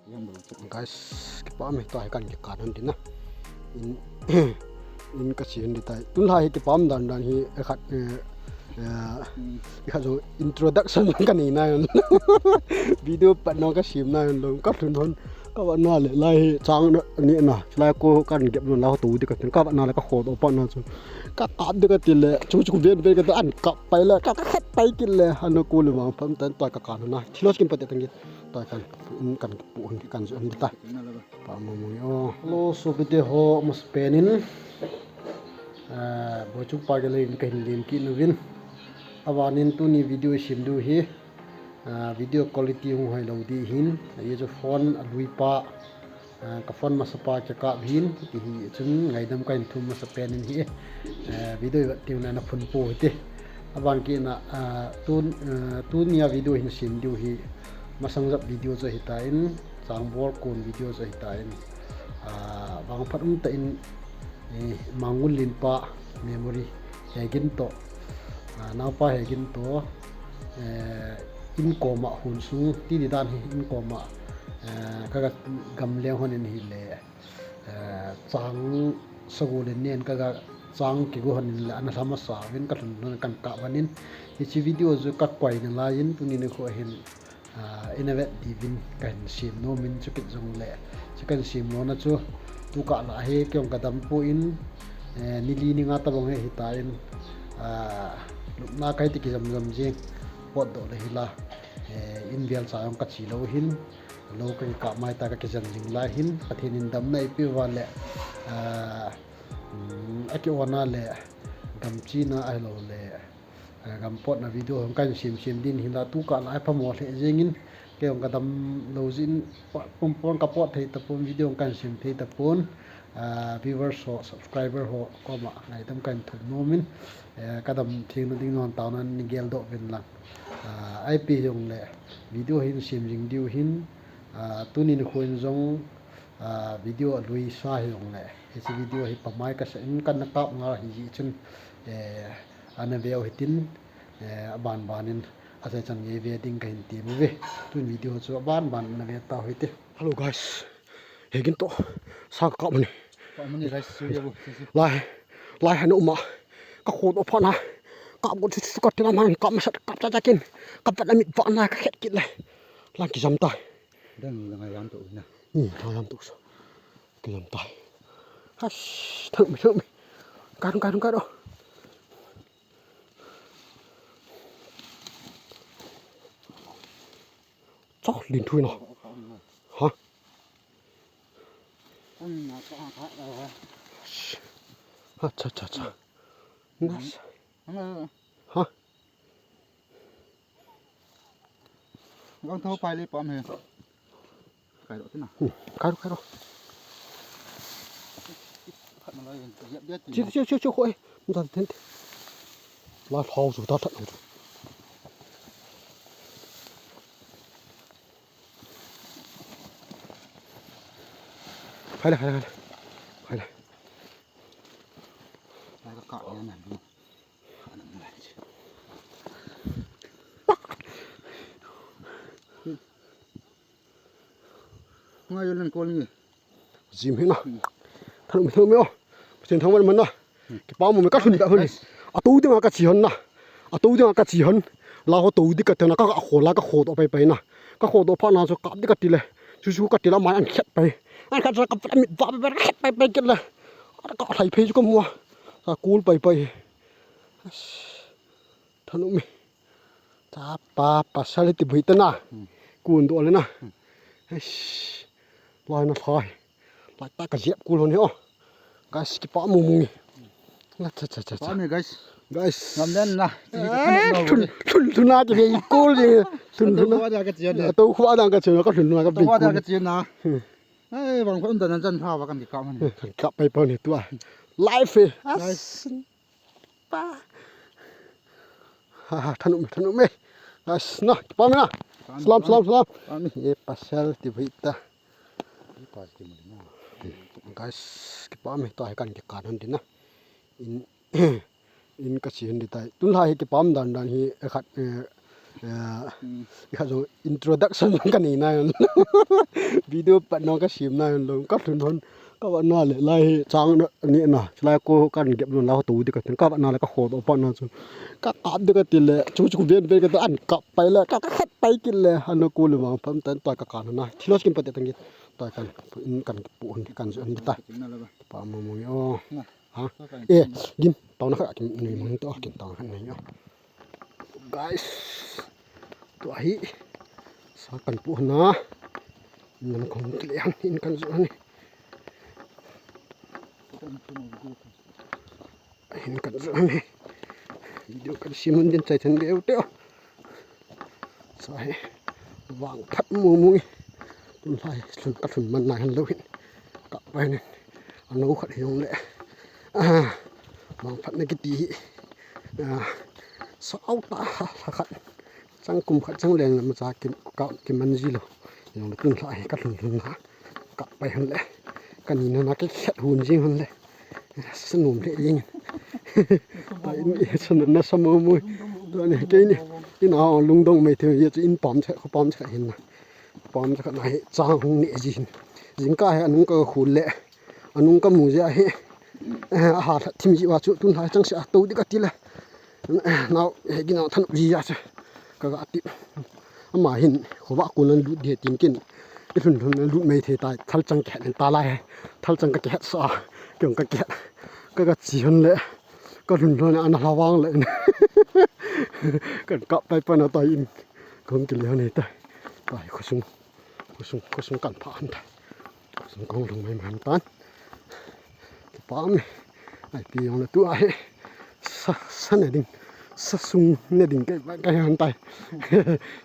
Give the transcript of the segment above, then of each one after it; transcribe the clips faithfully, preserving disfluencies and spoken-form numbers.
Guys, kipah e, tua hi kan kikan hon ding na. In, in kache hon ding tai. Tun lai hi kipah dan dan hi, eh, khat, eh, eh, khat jong introduction kanei nai hon. Video patna kasem nai hon lou, kalhun hon. Kavet na le lai hi chang na, ni na. Lai ko kan gep lou, lai ho tou ding katin. Kavet na le kakhodoh phat na chu, kakap ding kati le, chu chu ven ven kati, ahin kap pai le, ka, kakhet pai kit le. Ana ko le vang pam tan tua kakan na. Thilo skin pate tang kit. Tua kan, in kan pu hon, kan ju hon ding tai. Pa mo mo o. Hello, sopite ho, masapen in, ah, Boichung pa galei in kahin lim kit nauvin. Aban in tuni video sem diu hi, ah, video quality hung hoi lou ding ahin. Ajeh chu phone alui pa, ah, ka phone masa pa kikap ahin, ti hi chun ngaidam kahin thum masapen in ahi. Ah, video i vet teng le na phun pou hite. Aban kit na, ah, tun, ah, tunia video hin sem diu hi, masang jep video chu ahitan, changbol kon video chu ahitan, ah, vangphat umtah in, eh, Mangul Lin pa memory Hegin toh, ah, naopa Hegin toh, eh, in koma hon sung, ti ding dan hi in koma, eh, ka, ka gamleng hon in ahile, eh, chang sagol in nen ka, ka chang kigo hon in le ana lha masa uvin kalhun lhun kan kap uvin. Hiche video chu kakoi nalai in tuni nikho hin, ah, in avet diuvin kahin sem nom in, chukit jongle, chu kahin sem nom na chu, tukah lah hi kei jong kadam poi, eh, ni li ni nga tabang hi ahitan, ah, lupna kahi ti kijam jam jing, potdoh le hila, eh, in vel cha jong kache lou hin, lou kakikap mai ta kakijen jing lai hin, Pathen in damna eipeh uva le, ah, um, aki-ona le, gam chena ahilou le, eh, gam potna video hung kahin sem sem ding hila tukah lah hi phamo lheh jeng in, kei jong kadam lou jeh in, pon pon kapot thei tapon, video hung kahin sem thei tapon, ah, viewers ho, subscriber ho koma ngaidam kahin thum nom in, eh, kadam theng na ding non taona nei geldoh uvin lang. Ah, ipi hijongle video hin sem jing diu ahin, ah, tuni nikho in jong, ah, video alui sa hijongle, hiche video hi pamai kasa in kana kap ngal ahi jeh chun, eh, ana veu hitin, eh, aban ban in, asei chan gei ve ding kahin tem uve. Tun video chu aban ban ana ve tau hite. Hello guys. Hegin toh sa kakap mani. Kap mani guys, su ye bu, su, su. Lai, lai hanu ma. Kakhodoh phat na, kap got chu chu kati lam hin kap masat, kap cha cha kin. Kap cha mit vah na kakhet kit le. Lang kijam tai. Dang la ngai jam tu na. Hmm, ngai jam tu sa. Kijam tai. Has, thang mi, thang mi. Kai rung, kai rung, kai rung. Chok lin thui na. Ha? Ha, cha, cha, cha. Nas. Ha? Ang thau pai le pam he. Kai ro tina. Hmm. Kai ro, kai ro. Khat ma lai, yap dia ti. Chiu, chiu, chiu, chiu, khoi. Mta ten. La thau chu ta that. Khai le, khai le, khai le. Khai le. Khai ka ka ya na. Ngai yo len kol ni. Jim hi na. Thanop mi, thanop mi o. Pathen thangvah in umhen na. Kipa um e, kalhun ta hon. Atou dinga kache hon na. Atou dinga kache hon. La ho tou ding kati na, ka, ka khol la, kakhodoh pai pai na. Kakhodoh phat na chu kap ding kati le. Chu chu kati la mai ahin khet pai. Ahin khet sa kap mit vah pai pai, khet pai pai kit le. Ka lhai phei chu kamu a. Sa kul pai pai. Thanop mi. Chapa, pasal ti bui ta na. Hmm. Kun do le na. Hmm. Eish. Lai na lai. Lai ta ka jep kul hon he o. Guys, kipa mong mong e. La cha cha cha cha. Pa me guys. Guys. Ngam den na. Eh, thun, thun, thun na ti be kul je. Thun, thun na. Atou khua dang ka che na. Atou khua dang ka che na, ka thun na ka be kul. Atou khua dang ka che na. Hmm. Eh, bang khun dan jan pha ba kan ki kap man. Eh, kan kap pai pai ni tua. Live e. Guys. As. Pa. Ha, ha, thanop mi, thanop mi. Guys, na, kipa mi na. Salam, salam, salam. Ye, pasal ti bui ta. Guys, kipa mi, tua hi kan kikan hon ding na. In, in kache hon ding tai. Tun lai hi kipa um dan dan hi, eh, khat, eh, Eh, ikha jong introduction jong kanei nai. Video pat nong kasem nai lo. Kalhun hon. Kavat na le lai hi chang na ni na. Lai ko kan gep lon la ho tu di kati. Kavat na le kakhodoh pat na chu. Kakap di kati le. Chu chu ven ven kati an kap pai le. Ka, kakhat pai kit le. Ana ko le mang pam tan ta kakan na. Thilos kin pat tang kit. Ta kan. In kan pu hon kan ju hon ta. Pa mo mo yo. Ha? Eh, gin, tau na khat, kin, nui mang to, kin tau na khat nui yo. Guys, tua hi, sa kan pu na, nam kong kile han, in kan ju han. In kan ju han. Video kan sem mun din chai chan de u te o. Sa hi, vang phat mu mu. Tun lai, lhun kalhun man nai han lo hin. Ka pai nin. Ano khat hi jong le. Ah, vang phat na kiti hi. Ah, sao ta ha, ha khat. Chang kum khat chang leng ma cha ki, ka, kiman ji lo. Jong le tun lai, kalhun lhun na. Ka pai han le. Kani na na kikhet hun jing han le. Sa nom le jing. Ta in, sa na, na sa mo mo. Tua ni, kei ni. In a lungdong mai thei, ye chu in pam cha, kho pam cha hin na. Pam cha na hi chang hung ne ji hin. Jingkah hi anung ka khul le. Anung ka mu ji a hi. Eh, a ha thim ji wa chu tun lai chang se a to di kati le. Nau, he gin a than ji ya chu. Ka ga ti. Ama hin, khovah kon a lut ding tin kin. I lhun lhun a lut mai thei tai, thalchang kihet in ta lai. Thalchang ka kihet sa, kiong ka kihet. Ka ga chi hon le, ka lhun lhun a ana hla vang le. Kan kap pai pan a tai in. Kong kile hon hei tai. Tai khosung, khosung, khosung kan pha hon tai. Khosung kong lhung mai mai hon tan. Kipah me. Ai, pi jong le tua hi. Sa, sa ne ding. Sa sung ne ding kai, kai han tai.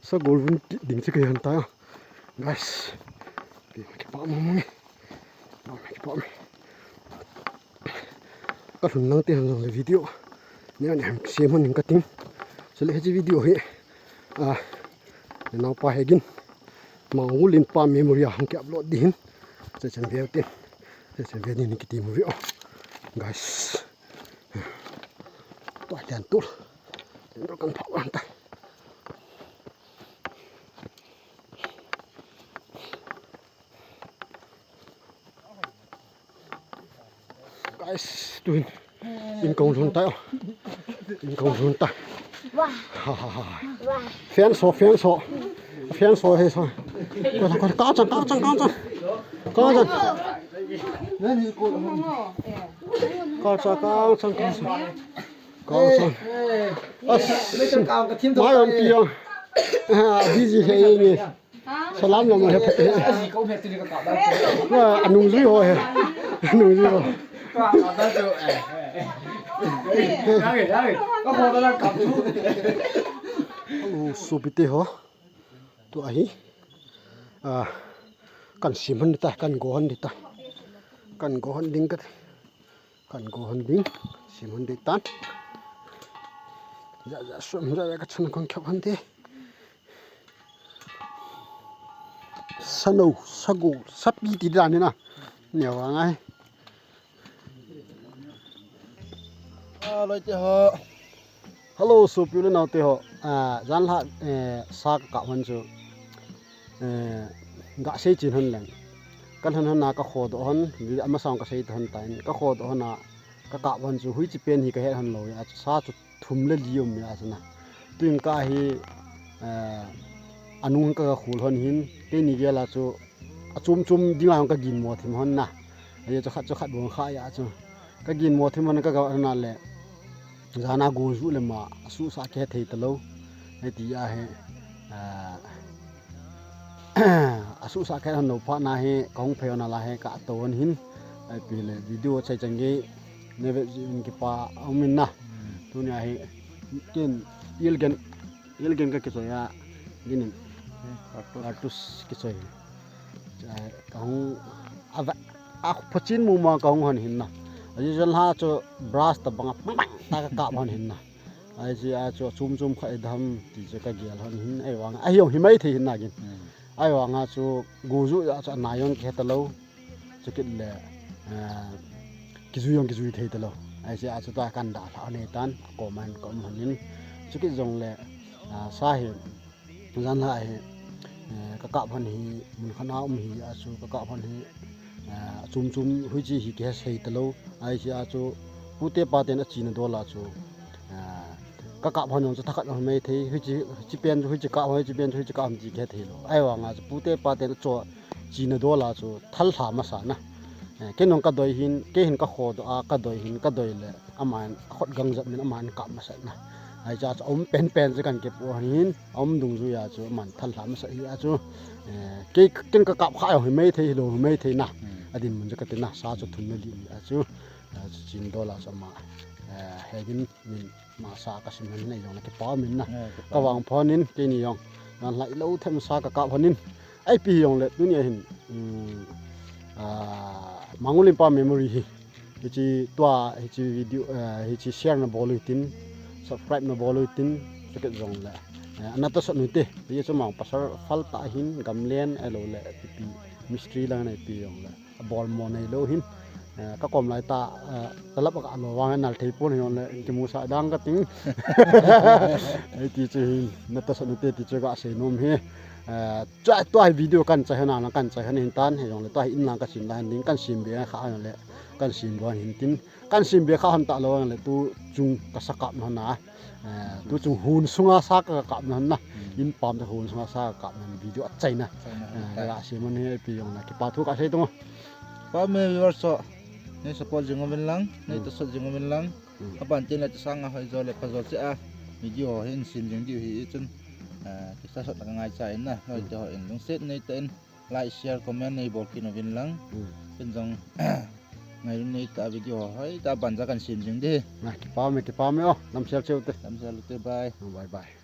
Sa gol vun ti ding chi kai han tai. Guys. Pi kipah mo mo me. Kipah me, kipah me. Ka lhun lang te han jong le video. Ne ne ham sem hon ning ka ting. Chule hiche video hi. Ah, nau pa he gin. Mangulin pa memory a hung ki upload ding hin. Che chen veu tin. Che chen veu ding kiti mu veu. Guys. Pa lian tul. Lian tul kan pha wan ta. Guys, tuin. In kong lhun tai. In kong lhun tai. Ha, ha, ha. Fan so, fan so. Fan so he so. Ko, ko, ka chang, ka chang, ka chang. Ka chang. Ka chang, ka chang, ka chang. Ka chang. As. Mai on pi on. Ah, busy he ni. Salam na mo he phat he. Wa, anung jui ho he. Anung jui ho. Hello, sopite ho. Tua hi. Ah, kan sem hon ding ta, kan go hon ding ta. Kan go hon ding ka. Kan go hon ding. Sem hon ding tan. Ja, ja, som, ja, ja, ka chun kon khap hon te. Sano, sago, sapi ti dan ni na. Neo a ngai. Ah, loi te ho. Hello, sopi u le nao te ho. Ah, jan lha, eh, sa ka kap hon chu. Eh, ga sei chin hon leng. Ka lhon hon a ka khodoh hon, ama sang ka sei ta hon ta in. Ka khodoh hon a, ka kap hon chu, hui chi pen hi ka het hon lo ya, sa chu thum le li um ya chu na. Tuin ka hi, eh, anung ka khul hon hin, keini gel a chu, a chum chum ding a hong ka gin mo thim hon na. Ahi chu khat chu khat bong kha ya chu. Ka gin mo thim hon ka ga na le. Jana go ju le ma, a su sa ke thei ta lo. Hei ti a he. Ah, a su sa ke hon lo pha na he, ka hong phei na la he, ka to hon hin. Ai pi le video chai chang ge. Ne ve ji in ki pa, um in na. Tunia he, ken, il gen, il gen ka kichoi a, ginin. Cartouche. Cartouche kichoi. Cha, ka hung, a va, a phachin mu ma ka hung hon hin na. A ji jan ha chu brush ta banga, bang, bang, ta ka kap hon hin na. Ai ji a chu chum chum kha i dam ti chu ka gel hon hin, ai vang, ai jong hi mai thei hin na gin. Hmm. Ai vang a chu gu ju a chu nai jong ke ta lo. Chukit le, eh, kijui jong kijui thei ta lo. Ai ji a chu ta kan da lha nei tan, ko man ko um hon hin. Chukit jong le, Ah, sa hi, jan la hi, eh, ka kap hon hi, mun khat a um hi, a chu ka kap hon hi, eh, chum chum hui chi hi ke sei ta lo, ai chi a chu, pute paten a china dol a chu, eh, ka kap hon chu thakhat hon mai thei, hui chi, chi pen chu hui chi kap hon, chi pen chu hui chi kap hon chi ke thei lo. Ai vang a chu, pute paten a chu china dol a chu, thal hla masa na. Eh, kei nung ka doi hin, kei hin ka kho do a, ka doi hin, ka doi le, aman, a khot gang jat min aman kap masa na. Ai cha chu, um pen pen chu kan ke pu hin, um dung ju ya chu, aman thal hla masa hi a chu. Eh, kei, ken ka kap kha hi mai thei, hi lo hi mai thei na. Hmm. A din mun chu ka ti na, sa chu thum na li ni a chu. A chu chin dol a chu ama. Eh, he din min ma sa ka sim hin nei jong na ke pa min na. Eh, ke pa. Ka vang phon in, kei ni jong. Nan lai lo them sa ka kap hon in. Ai pi jong le, tu ni a hin. Hmm. Ah, Mangulim pa memory hi. Hichi tua, hichi video, eh, hichi share na bol u hitin, subscribe na bol u hitin, sakit jong le. Eh, ana ta sot nu te, hichi mang pasal fal ta hin, gamlen, ai lo le, pipi, mystery lang na pi jong le. A bol mo nei lo hin. Eh, ka kom lai ta, eh, talap ka lo vang nal thei pon jong le, ki mu sa dang ka ting. Ai ti chu hin, na ta sot nu te, ti chu ka sei nom hi. Eh, tua, tua hi video kan chai hon a, kan chai hon hin tan, he jong le tua hi in lang ka sim la hin ding, kan sim be kha hon le, kan sim be hon hin tin, kan sim be kha hon ta lo le tu chung ka sa kap na hon a, eh, tu chung hun sunga sa ka kap na hon na, hmm, in pam ta hun sunga sa ka kap na hon video a chai na, chai na, eh, chai. Ka sim hon he pi jong na, kipa thu ka sei tung. Pa me viewers ho, nei support jing uvin lang, nei, hmm, ta sot jing uvin lang. Hmm. Aban tin le ta sang a hoi jo le pa jo che a, video ho hin sim jing diu hi chun, eh, ki sa sot na ka ngai cha in na, noi, hmm, te ho in lungset nei ta in, like, share, comment nei bol kit uvin lang. Hmm. Ken jong ngai nei ta video ho, hoi ta ban ja kan sim jing di. Na, kipa me, kipa me o, lam share cheu te. Lam share te, bye. Bye bye.